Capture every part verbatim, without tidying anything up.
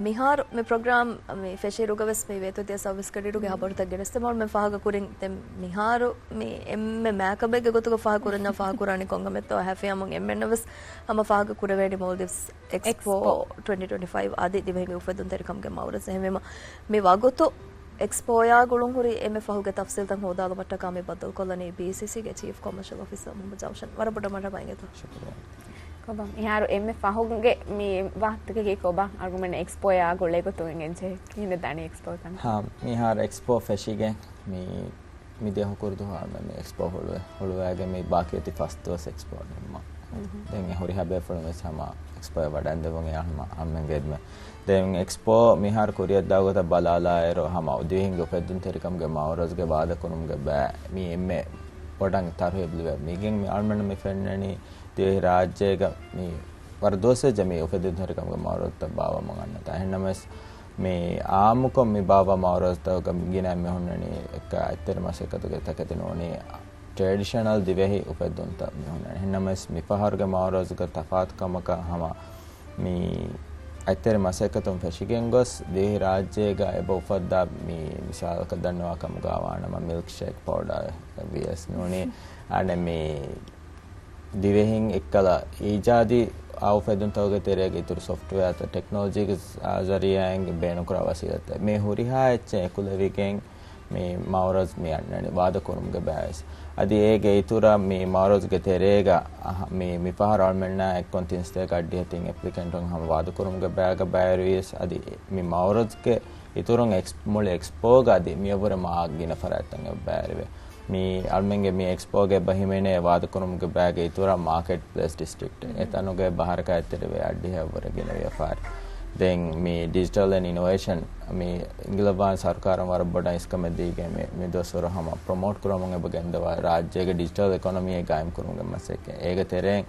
މިހާރު މި ޕްރޮގްރާމް މި ފެށިއިރުގަވެސް މި ވޭތުވެދިޔަ ސާވިސް ކެޑިޓުގެ ހަބަރުތައް ގެނެސްދެމުން މެން ފާހަގަކުރިން. ދެން މިހާރު މި އެންމެ މާކަމެއްގެ ގޮތުގަ ފާހަގަކުރަންޏާ ފާހަގަކުރާނެ ކޮންކަމެއްތޯ ހަފިޔާމުން އެންމެންނަވެސް ހަމަ ފާހަގަކުރެވޭނީ މޯލްޑިވްސް އެކްސްޕޯ އެކްސްޕޯ. ޓްވެންޓީ ޓްވެންޓީ ފައިވް އަދި ދިވެހިންގެ އުފެއްދުންތެރިކަމުގެ މައުރަޒް. އެހެންވީމަ މި ވަގުތު އެކްސްޕޯއާ ގުޅުންހުރި އެންމެ ފަހުގެ ތަފްސީލްތައް ހޯދާލުމަށްޓަކާ މި ބައްދަލުކޮށްލަނީ ބީސީސީގެ ޗީފް ކޮމާޝަލް އޮފިސަރ މުހައްމަދު ޖައުޝަން. ވަރަށް ބޮޑަށް މަރުޙަބާ އިނގޭތޯ. ޝުކުރިއްޔާ. ކޮބާ މިހާރު އެންމެ ފަހުގެ މި ވާހަކަތަކަކީ ކޮބާ އަޅުގަނޑުމެން އެކްސްޕޯއާ ގުޅޭ ގޮތުން އެނގެންޖެހޭ ކިހިނެއް ދަނީ އެކްސްޕޯ ތަން؟ ހާ، މިހާރު އެކްސްޕޯ ފެށިގެން މި މިދިޔަ ހުކުރު ދުވަހު މި އެކްސްޕޯ ހުޅުވޭ. ހުޅުވާގެން މި ބާކީ އޮތީ ފަސް ދުވަސް އެކްސްޕޯ ނިންމަން. ދެން އެ ހުރިހާ ބޭފުޅުން ވެސް ހަމަ އެކްސްޕޯއަށް ވަޑައިގެންދެވުން އެ ހަމަ އަޅުމެންގެ އެދުމެއް. ދެން އެކްސްޕޯ މިހާރު ކުރިއަށްދާ ގޮތަށް ބަލާލާއިރު ހަމަ ދިވެހިންގެ އުފެއްދުންތެރިކަމުގެ މައުރަޒްގެ ވާދަކުރުމުގެ ބައި މި އެންމެ ބޮޑަށް ތަރުހީބު ލިބޭ. މިގެން މި އަޅުމެންނަށް މި ފެންނަނީ ދިވެހި ރާއްޖޭގަ މި ވަރަށް ދުވަސްވެއްޖެ މި އުފެއްދުންތެރިކަމުގެ މައުރަޒުތައް ބާއްވަމުން އަންނަތާ. އެހެންނަމަވެސް މި އާއްމުކޮށް މި ބާއްވާ މައުރަޒުތަކުގަ ގިނައިން މި ހުންނަނީ އެއްކަ އަތްތެރި މަސައްކަތުގެ ތަކެތި ނޫނީ ޓްރެޑިޝަނަލް ދިވެހި އުފެއްދުންތައް މި ހުންނަނީ. އެހެންނަމަވެސް މިފަހަރުގެ މައުރަޒުގަ ތަފާތުކަމަކަށް ހަމަ މި އަތްތެރި މަސައްކަތުން ފެށިގެން ގޮސް ދިވެހި ރާއްޖޭގަ އެބަ އުފައްދާ މި މިސާލަކަށް ދަންނަވާ ކަމުގަ ވާނަމަ މިލްކް ޝޭކް ޕައުޑާ ވިޔަސް ނޫނީ އަނެއް މި ދިވެހިން އެއްކަލަ އީޖާދީ އާ އުފެއްދުންތަކުގެ ތެރޭގަ އިތުރު ސޮފްޓްވެއާތައް ޓެކްނޮލޮޖީގެ ޒަރީއާއިން ބޭނުންކުރާ ވަސީލަތްތައް މި ހުރިހާ އެއްޗެއް އެކުލެވިގެން މި މައުރަޒް މި އަންނަނީ ވާދަކުރުމުގެ ބައިވެސް. އަދި އޭގެ އިތުރަށް މި މައުރަޒްގެ ތެރޭގަ އަހަ، މި، މިފަހަރު އަޅުމެންނާ އެއްކޮން ތިންސަތޭކަ އަށްޑިހަ ތިން އެޕްލިކެންޓުން ހަމަ ވާދަކުރުމުގެ ބައިގަ ބައިވެރިވިޔަސް އަދި މި މައުރަޒްގެ އިތުރުން އެކްސް، މުޅި އެކްސްޕޯގަ އަދި މިއަށްވުރެ މާ ގިނަ ފަރާތްތައް އެބަ ބައިވެރިވޭ. މި އަޅުމެންގެ މި އެކްސްޕޯގަ އެބަ ހިމެނޭ ވާދަކުރުމުގެ ބައިގެ އިތުރަށް މާކެޓް ޕްލޭސް ޑިސްޓްރިކްޓް. އެތަނުގަ އެބަ ހަރަކާތްތެރިވޭ އަށްޑިހައަށްވުރެ ގިނަ ވިޔަފާރި. ދެން މި ޑިޖިޓަލް އެންޑް އިނޮވޭޝަން މި އިނގިލައްވާން ސަރުކާރުން ވަރަށް ބޮޑަށް އިސްކަމެއް ދީގެން މި، މި ދުވަސްވަރު ހަމަ ޕްރޮމޯޓް ކުރަމުން އެބަ ގެންދަވާ ރާއްޖޭގެ ޑިޖިޓަލް އިކޮނޮމީ ގާއިމްކުރުމުގެ މަސައްކަތް. އޭގެ ތެރެއިން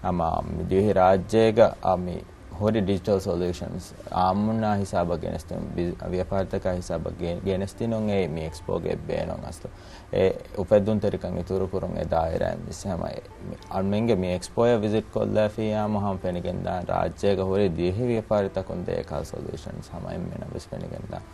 ހަމަ މި ދިވެހި ރާއްޖޭގަ އަ، މި ހުރި ޑިޖިޓަލް ސޮލިއުޝަންސް އާއްމުންނާ ހިސާބަށް ގެނެސްދިނުން، ބި-، ވިޔަފާރިތަކާ ހިސާބަށް ގެ-، ގެނެސްދިނުން އެއީ މި އެކްސްޕޯގެ ބޭނުން އަސްލު. އެ އުފެއްދުންތެރިކަން އިތުރުކުރުން އެ ދާއިރާއިން ވެސް ހަމަ އެ، މި އަޅުމެންގެ މި އެކްސްޕޯއަށް ވިޒިޓް ކޮށްލާފިއްޔާމު ހަމަ ފެނިގެންދާން ރާއްޖޭގަ ހުރި ދިވެހި ވިޔަފާރިތަކުން ދޭ ކަލް ސޮލިއުޝަންސް ހަމަ އެންމެނަށް ވެސް ފެނިގެންދާން.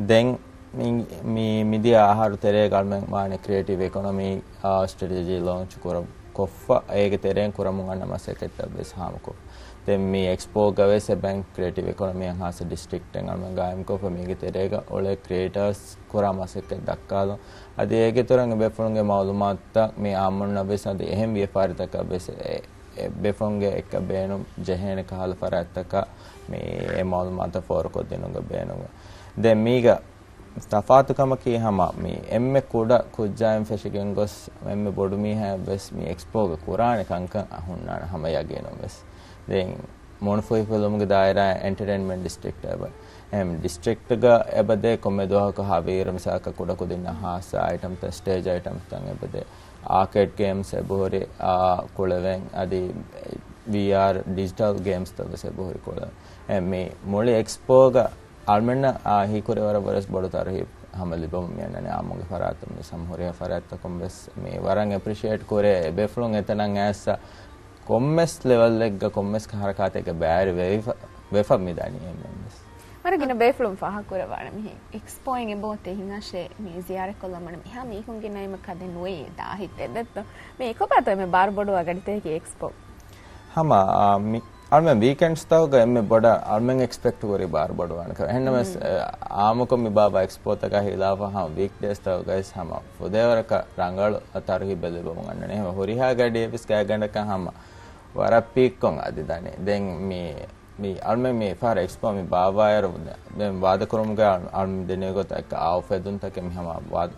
ދެން މި، މި، މިދިޔަ އަހަރު ތެރޭގަ އަޅުމެން ވާނެ ކްރިއޭޓިވް އިކޮނޮމީ، އާ، ސްޓްރެޓެޖީ ލޯންޗް ކުރ-، ކޮށްފަ، އޭގެ ތެރެއިން ކުރަމުން އަންނަ މަސައްކަތްތައް ވެސް ހާމަކޮށްފަ. ދެން މި އެކްސްޕޯގަ ވެސް އެބައިން ކްރިއޭޓިވް އިކޮނޮމީއަށް ހާއްސަ ޑިސްޓްރިކްޓެއް އަޅުމެން ގާއިމްކޮށްފަ، މީގެ ތެރޭގަ އުޅޭ ކްރިއޭޓާސް ކުރާ މަސައްކަތް ދައްކާލުން. އަދި އޭގެ ތުރަށް އެބޭފުޅުންގެ މައުލޫމާތުތައް މި އާއްމުންނަށް ވެސް އަދި އެހެން ވިޔަފާރިތަކަށް ވެސް އެ، އެބޭފުޅުންގެ އެއްކަ ބޭނުން ޖެހޭނެ ކަހަލަ ފަރާތްތަކަށް މި އެ މައުލޫމާތު ފޯރުކޮށްދިނުމުގެ ބޭނުން. ދެން މީގަ ތަފާތުކަމަކީ ހަމަ މި އެންމެ ކުޑަ ކުއްޖާއިން ފެށިގެން ގޮސް އެންމެ ބޮޑު މީހާއަށް ވެސް މި އެކްސްޕޯގަ ކުރާނެ ކަންކަން ހުންނާނެ ހަމަ ޔަގީނުން ވެސް. ދެން މޫނުފުހިފިލުމުގެ ދާއިރާ އެންޓަޓެއިންމަންޓް ޑިސްޓްރިކްޓް އެބަ، އެހެން ޑިސްޓްރިކްޓްގަ އެބަދޭ ކޮންމެ ދުވަހަކު ހަވީރު މިސާލަކަށް ކުޑަކުދިންނަށް ހާއްސަ އައިޓަމްތައް، ސްޓޭޖް އައިޓަމްތައް އެބަދޭ. އާކޭޑް ގޭމްސް އެބަހުރި، އާ، ކުޅެވެން އަދި ވީއާރް ޑިޖިޓަލް ގޭމްސްތައް ވެސް އެބަހުރި ކުޅެވެން. އެ، މި މުޅި އެކްސްޕޯގަ އަޅުމެންނަށް، އާ، ހީކުރި ވަރަށް ވަރަށް ބޮޑު ތަރުހީބު ހަމަ ލިބަމުން މިއަންނަނީ އާއްމުގެ ފަރާތުން ވެސް ހަމަ ހުރިހާ ފަރާތްތަކުން ވެސް މި ވަރަށް އެޕްރިޝިއޭޓް ކުރޭ އެބޭފުޅުން އެތަނަށް އައިސް ކޮންމެސް ލެވެލްއެއްގަ ކޮންމެސް ހަރަކާތެއްގަ ބައިވެރި ވެފަ، ވެފަ މިދަނީ އެންމެން ވެސް. ވަރަށް ގިނަ ބޭފުޅުން ފާހަގަކުރައްވާނެ މިހެން އެކްސްޕޯއިން އެބައޮތޭ ހިނގާށޭ މި ޒިޔާރަތްކޮށްލަން ވަނީ މިހާ މީހުންގެ ނައިމަ ކަދެއް ނުވެޔޭ ދާހިތެއް ދެއްތޯ؟ މި ކޮބާތޯ އެންމެ ބާރުބޮޑުވާ ގަޑިތަކަކީ އެކްސްޕޯ؟ ހަމަ، އާ، މި އަޅުމެން ވީކެންޑްސްތަކުގަ އެންމެ ބޮޑަށް އަޅުމެން އެކްސްޕެކްޓް ކުރީ ބާރު ބޮޑުވާނެ ކަމަށް. އެހެންނަމަވެސް، އާ، އާއްމުކޮށް މި ބާއްވާ އެކްސްޕޯތަކާ ހިލާފަށް ހަމަ ވީކްޑޭސްތަކުގައި ހަމަ ފުދޭވަރަކަށް ރަނގަޅު ތަރުހީބެއް ލިބަމުން އަންނަނީ. ހަމަ ހުރިހާ ގަޑިއެއްވެސް ގާތްގަނޑަކަށް ހަމަ ވަރަށް ޕީކްކޮށް އަދި ދަނީ. ދެން މި، މި އަޅުމެން މި ފަހަރަށް އެކްސްޕޯ މި ބާއްވާއިރު، ދެން ވާދަކުރުމުގަ އަޅު-، އަޅުމެން ދެނެވި ގޮތަށް އާ އުފެއްދުންތަކެއް މި ހަމަ ވާ-،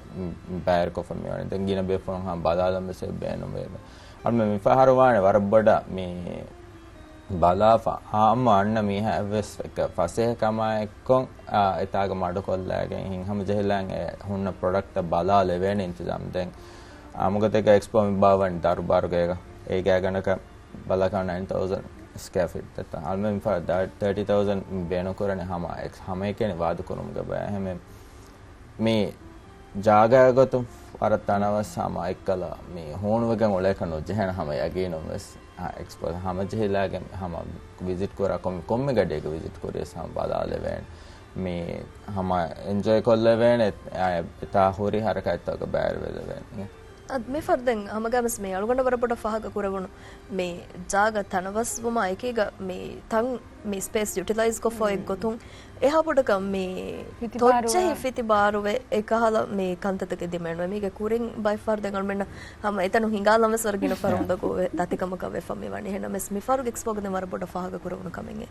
ބައިވެރިކޮށްފަ މިވަނީ. ދެން ގިނަ ބޭފުޅުން ހަމަ ބަލާލަން ވެސް ބޭނުންވެ. އަޅުމެން މި ފަހަރު ވާނެ ވަރަށް ބޮޑަށް މި ބަލާފަ، އާއްމު އަންނަ މީހާއަށްވެސް ފަސޭހަކަމާއެއްކޮށް، އާ، އެތާގަ މަޑުކޮށްލައިގެން ހިން ހަމަޖެހިލަން އެ ހުންނަ ޕްރޮޑަކްޓްތައް ބަލާލެވޭނެ އިންތިޒާމް. ދެން އާއްމުގޮތެއްގަ އެކްސްޕޯ މި ބާއްވަނީ ދަރުބާރުގޭގަ. އޭގެ ގާތްގަނޑަކަށް ބަލާކަށް ނައިން ތައުޒަން ސްކޮއާ ފީޓް ދެއްތޯ. އަޅުމެން މި ފަހަރު ތާ-، ތާޓީ ތައުޒަން ބޭނުންކުރަނީ ހަމަ އެކްސް-، ހަމައެކަނި ވާދަކުރުމުގެ ބައި. އެހެންވެ މި ޖާގައިގެ ގޮތުން ވަރަށް ތަނަވަސް ހަމަ އެއްކަލަ މި ހޫނުވެގެން އުޅޭކަށް ނުޖެހޭނެ ހަމަ ޔަގީނުން ވެސް. އެކްސްޕޯ ހަމަޖެހިލާގެން ހަމަ ވިޒިޓް ކުރާ ކޮން، ކޮންމެ ގަޑިއެއްގަ ވިޒިޓް ކުރިޔަސް ހަމަ ބަލާލެވޭނެ. މި ހަމަ އެންޖޮއި ކޮށްލެވޭނެ. އެ، އެތާ ހުރި ހަރަކާތްތަކަށް ބައިވެރިވެލެވޭނެ. އަދި މި ފަރުދެން ހަމަގައިމުވެސް މި އަޅުގަނޑަށް ވަރަށް ބޮޑަށް ފާހަގަ ކުރެވުނު މި ޖާގަ ތަނަވަސްވުމާ އެކީގަ މި ތަން މި ސްޕޭސް ޔުޓިލައިޒް ކޮށްފަ އޮތް ގޮތުން އެހާ ބޮޑަކަށް މި ފިތިބާރުވާ. ތޮއްޗެހި ފިތިބާރުވެ އެކަހަލަ މި ކަންތައްތަކެއް ދިމައެއްނުވޭ. މީގެ ކުރިން ބައެއް ފަރުދެން އަޅުމެންނަށް ހަމަ އެތަނުން ހިނގާލަން ވެސް ވަރަށް ގިނަ ފަރުން ދޮގުވެ ދަތިކަމަކަށް ވެފަ މި ވަނީ. އެހެންނަމަވެސް މި ފަހަރުގެ އެކްސްޕޯގަ ދެން ވަރަށް ބޮޑަށް ފާހަގަ ކުރެވުނު ކަމެއް އެ.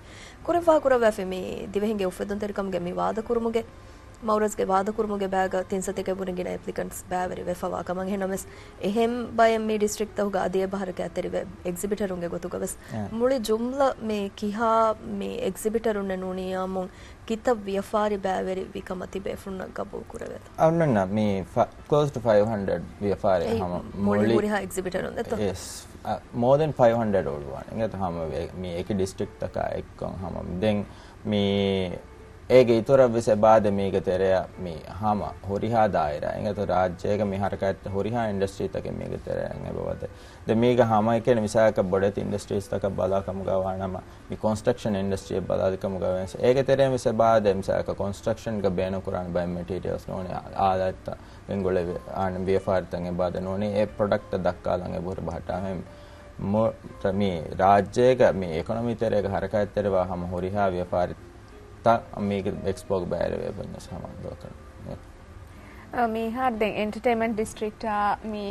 ކުރިން ފާހަގަ ކުރައްވާފައި މި ދިވެހިންގެ އުފެއްދުންތެރިކަމުގެ މި ވާދަކުރުމުގެ މައުރަޒްގެ ވާދަކުރުމުގެ ބައިގަ ތިން ސަތޭކައެއް ބުނެ ގިނަ އެޕްލިކަންޓްސް ބައިވެރި ވެފަވާ ކަމަށް. އެހެންނަމަވެސް އެހެން ބައެއް މި ޑިސްޓްރިކްޓްތަކުގަ އަދި އެބަހަރަކަށް އަތްތެރިވެ އެގްޒިބިޓަރުންގެ ގޮތުގަވެސް އެ. މުޅި ޖުމްލަ މި ކިހާ މި އެގްޒިބިޓަރުންނެއް ނޫނީ އާއްމުން ކިތައް ވިޔަފާރި ބައިވެރި ވި ކަމަށް ތިބޭފުޅުންނަށް ގަބޫލު ކުރެވޭތޯ؟ އަޅުގަނޑަށް މި ފަ-، ކްލޯސް ޓު ފައިވް ހަންޑްރެޑް ވިޔަފާރި އެއީ ހަމަ މުޅި މުޅި ހުރިހާ އެގްޒިބިޓަރުން ދެތޯ؟ ޔެސް. އަ، މޯ ދެން ފައިވް ހަންޑްރެޑް އުޅުވާނެ. އިނގޭތޯ ހަމަ ވެ-، މި އެކި ޑިސްޓްރިކްޓްތަކާ އެއްކޮށް ހަމަ ދެން މި އޭގެ އިތުރަށް ވެސް އެބާދެ މީގެ ތެރެއަށް މި ހަމަ ހުރިހާ ދާއިރާ، އިނގޭތޯ ރާއްޖޭގެ މި ހަރަކާތް ހުރިހާ އިންޑަސްޓްރީތަކެއް މީގެ ތެރެއަށް އެބަވަދޭ. ދެން މީގަ ހަމައެކަނި މިސާލަކަށް ބޮޑެތި އިންޑަސްޓްރީސްތަކަށް ބަލާ ކަމުގަ ވާނަމަ، މި ކޮންސްޓްރަކްޝަން އިންޑަސްޓްރީއަށް ބަލާލި ކަމުގަ ވެސް އޭގެ ތެރެއިން ވެސް އެބާދެ މިސާލަކަށް ކޮންސްޓްރަކްޝަންގަ ބޭނުން ކުރާނެ ބައެއް މެޓީރިއަލްސް ނޫނީ އާލާތްތައް ގެންގުޅެވި ވިޔަފާރިތައް އެބާދެ ނޫނީ އެ ޕްރޮޑަކްޓް ދައްކާލަން އެބަހުރި ބަހައްޓާ މެ މު-، މި ރާއްޖޭގަ މި އެކޮނޮމީ ތެރޭގަ ހަރަކާތްތެރިވާ ހަމަ ހުރިހާ ވިޔަފާރި ތައް މީގެ އެކްސްޕޯގެ ބައިވެރިވެ ބުންޏަސް ހަމަ ދޯކަން. އަ، މިހާރު ދެން އެންޓަޓެއިންމަންޓް ޑިސްޓްރިކްޓާ މި،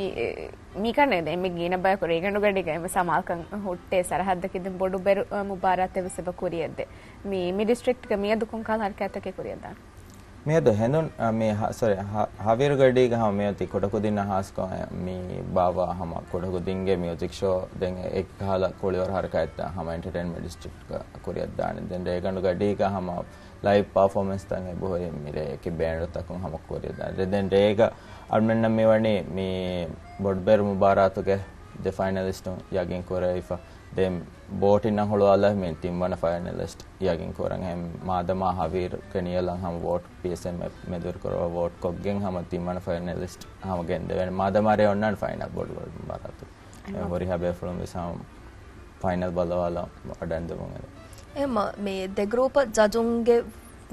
މިކަން ދެން މި ގިނަ ބަޔަކު ރޭގަނޑު ގަޑީގަ އެމަ ސަމާލްކަން ހުއްޓޭ ސަރަހައްދަކީ ދެން ބޮޑު ބެރު، އަ، މުބާރާތެއް ވެސް އެބަ ކުރިޔަށްދޭ. މި، މި ޑިސްޓްރިކްޓްގަ މިއަދު ކޮންކަހަލަ ހަރަކާތްތަކެއް ކުރިޔަށްދާނެ؟ މިއަދު ހެނދުން، އަ، މި ހަ-، ސޮރީ، ހަ-، ހަވީރު ގަޑީގަ ހަމަ މިއޮތީ ކުޑަކުދިންނަށް ހާސްކޮށް މި ބާއްވާ ހަމަ ކުޑަކުދިންގެ މިއުޒިކް ޝޯ ދެން އެކަހަލަ ކުޅިވަރު ހަރަކާތްތައް ހަމަ އެންޓަޓެއިންމަންޓް ޑިސްޓްރިކްޓްގަ ކުރިޔަށްދާނެ. ދެން ރޭގަނޑު ގަޑީގަ ހަމަ ލައިވް ޕާފޯމެންސްތައް އެބަހުރި މިރޭ އެކި ބޭންޑުތަކުން ހަމަ ކުރިޔަށްދާނެ. ދެ-، ދެން ރޭގަ އަޅުމެންނަށް މިވަނީ މި ބޮޑުބޭރު މުބާރާތުގެ ދެ ފައިނަލިސްޓުން ޔަގީން ކުރެވިފަ. ދެން ބޯޓިންނަށް ހުޅުވާލާ މި ތިންވަނަ ފައިނަލިސްޓް ޔަގީން ކުރަން. އެހެން މާދަމާ ހަވީރުގެ ނިޔަލަށް ހަމަ ވޯޓް ޕީއެސްއެމް މެދުވެރިކުރައްވާ ވޯޓް ކޮށްގެން ހަމަ ތިންވަނަ ފައިނަލިސްޓް ހަމަ ގެންދެވޭނެ. މާދަމާ ރޭ އޮންނާނެ ފައިނަލް ބޮޑުބޭރު މުބާރާތު. އެ ހުރިހާ ބޭފުޅުން ވެސް ހަމަ ފައިނަލް ބަލަވާލަން ވަޑަންދެމުން އެދެ. އެހެންމަ މި ދެ ގްރޫޕަށް ޖަޖުންގެ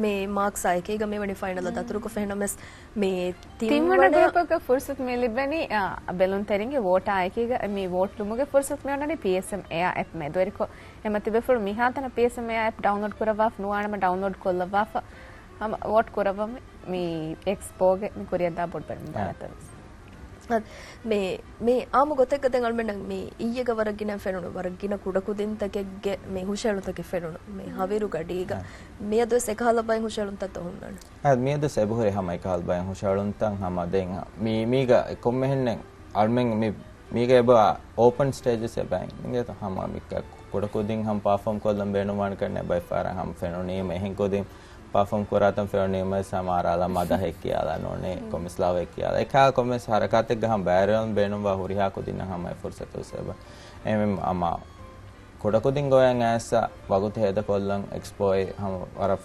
މި މާކްސް އާ އެކީގަ މިވަނީ ފައިނަލަށް ދަތުރުކޮށްފަ. އެހެންނަމަވެސް މި ތިންވަނަ ތިންވަނަ ގްރޫޕަކަށް ފުރުސަތު މި ލިބެނީ، އާ، ބެލުންތެރިންގެ ވޯޓާ އެކީގަ މި ވޯޓް ލުމުގެ ފުރުސަތު މި އޮންނަނީ ޕީއެސްއެމް އެއާ އެޕް މެދުވެރިކޮށް. އެމަ ތިބޭފުޅު މިހާތަނަށް ޕީއެސްއެމް އެއާ އެޕް ޑައުންލޯޑް ކުރައްވާފަ ނުވާނަމަ ޑައުންލޯޑް ކޮށްލައްވާފަ ހަމަ ވޯޓް ކުރައްވަމެ މި އެކްސްޕޯގެ މި ކުރިޔަށްދާ ބޮޑުބޭރު މުބާރާތަށް ވެސް. އަދި މި، މި އާއްމު ގޮތެއްގަ ދެން އަޅުމެންނަށް މި އިއްޔެގަ ވަރަށް ގިނަ ފެނުނު، ވަރަށް ގިނަ ކުޑަކުދިންތަކެއްގެ މި ހުށައެޅުންތަކެއް ފެނުނު މި ހަވީރު ގަޑީގަ. އަ. މިއަދުވެސް އެކަހަލަ ބައެއް ހުށައެޅުންތައް ހުންނާނެ. އަ، މިއަދުވެސް އެބަހުރި ހަމަ އެކަހަލަ ބައެއް ހުށައެޅުންތައް ހަމަ ދެން މި، މީގަ ކޮންމެހެންނެއް އަޅުމެން މި، މީގަ އެބަ އޯޕަން ސްޓޭޖަސް އެބައިން. އިނގޭތޯ ހަމަ މި ކުޑަކުދިން ހަމަ ޕާފޯމް ކޮށްލަން ބޭނުންވާނެ ކަންނޭ ބައެއް ފަހަރަށް ހަމަ ފެނުނީމަ އެހެން ކުދިން ޕާފޯމް ކުރާތަން ފެނުނީމަ ސަމާރާލާ މަދަހެއް ކިޔާލާ ނޫނީ ކޮމެންޓްސް ލާވެ ކިޔާލާ. އެކާ ކޮމެންޓްސް ހަރަކާތެއްގަ ހަމަ ބައިވެރިވަން ބޭނުންވާ ހުރިހާ ކުދިންނަށް ހަމަ އެ ފުރުސަތު ވެސް އެބަ. އެހެންވީމަ ހަމަ ކުޑަކުދިން ގޮވައިގެން އައިސް ވަގުތު ހޭދަކޮށްލަން އެކްސްޕޯއެއް ހަމަ ވަރަށް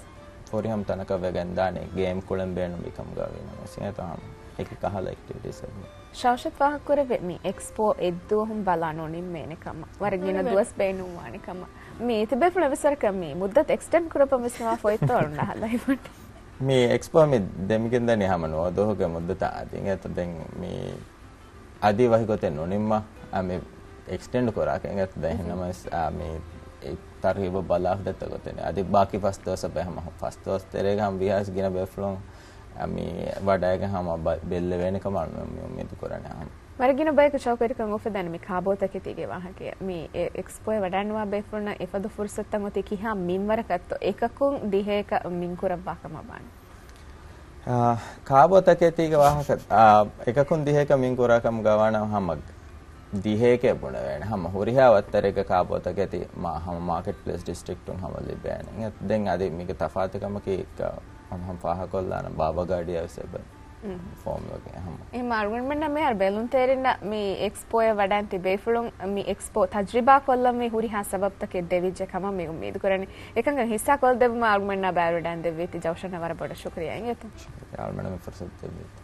ފުރިހަމަ ތަނަކަށް ވެގެންދާނެ ގޭމް ކުޅެން ބޭނުންވި ކަމުގަ ވީނަމަވެސް އެތައް ހަމަ އެކި ކަހަލަ އެކްޓިވިޓީސް އެބަ. ޝައުޝަތް ފާހަގަކުރެއްވި މި އެކްސްޕޯ އެއްދުވަހުން ބަލާ ނުނިންމޭނެ ކަމަށް. ވަރަށް ގިނަ ދުވަސް ބޭނުންވާނެ ކަމަށް. މި ތިބޭފުޅުން އެވެސް ވަރަކަށް މި މުއްދަތު އެކްސްޓެންޑް ކުރައްވަން ވެސް ނުވާ ފޮތްތޯ އަޅުން އަހަލަ މި އެކްސްޕޯ މި ދެމިގެންދަނީ ހަމަ ނުވަދުވަހުގެ މުއްދަތަށް އަދި އެތަ ދެން މި އަދި ވަހި ގޮތެއް ނުނިންމާ، އަ، މި އެކްސްޓެންޑް ކުރާކަށް އިނގޭތަ ދެން އެހެންނަމަވެސް، އަ، މި ތަރުހީބު ބަލާފަ ދެއްތަ ގޮތެއް ނެތް. އަދި ބާކީ ފަސް ދުވަސް އަބަ ހަމަ ފަސް ދުވަސް ތެރޭގަ ހަމަ ވީހާވެސް ގިނަ ބޭފުޅުން، އަ، މި ވަޑައިގެން ހަމަ ބަ-، ބެއްލެވޭނެ ކަމަށް މި އުއްމީދު ކުރަނީ ހަމަ. ވަރަށް ގިނަ ބަޔަކު ޝައުޤުވެރިކަން އުފެދަނީ މި ކާބޯތަކެތީގެ ވާހަކަޔަށް. މި އެ-، އެކްސްޕޯއެ ވަޑައިނުވާ ބޭފުޅުންނަށް އެފަދަ ފުރުސަތުތައް އޮތީ ކިހާ މިންވަރަކަށްތޯ އެކަކުން ދިހައެކަށް މިން ކުރައްވާ ކަމަށް ވާނެ. އާ، ކާބޯތަކެތީގެ ވާހަކަ، އާ، އެކަކުން ދިހައެކަށް މިން ކުރާ ކަމުގަ ވާނަމަ ހަމަ ދިހައެކޭ ބުނެވޭނެ. ހަމަ ހުރިހާ ވައްތަރެއްގެ ކާބޯތަކެތި މާ-، ހަމަ މާކެޓް ޕްލޭސް ޑިސްޓްރިކްޓުން ހަމަ ލިބޭނެ. ދެން އަދި މީގެ ތަފާތުކަމަކީ ހަމަ ފާހަގަކޮށްލާނަ ބާބަ ގާޑިއަށް ވެސް އެބަ މް. ފޯމް ވެގެން ހަމަ. އެހެން އަޅުގަނޑުމެންނަށް މިހާރު ބެލުންތެރިންނަށް މި އެކްސްޕޯއެ ވަޑައިން ތިބޭފުޅުން މި އެކްސްޕޯ ތަޖްރިބާ ކޮށްލަންވީ ހުރިހާ ސަބަބުތަކެއް ދެވިއްޖެ ކަމަށް މި އުއްމީދު ކުރަނީ. އެކަންކަން ހިއްސާ ކޮށްދެއްވުމަށް އަޅުގަނޑުމެންނާ ބައިވެރިވެވަޑައިން ދެއްވީތީ ޖައުޝަންއަށް ވަރަށް ބޮޑަށް ޝުކުރިއްޔާ އިނގޭތޯ. ޝުކުރިއްޔާ އަޅުގަނޑު މި ފުރުސަތު ދެއްވީތީ.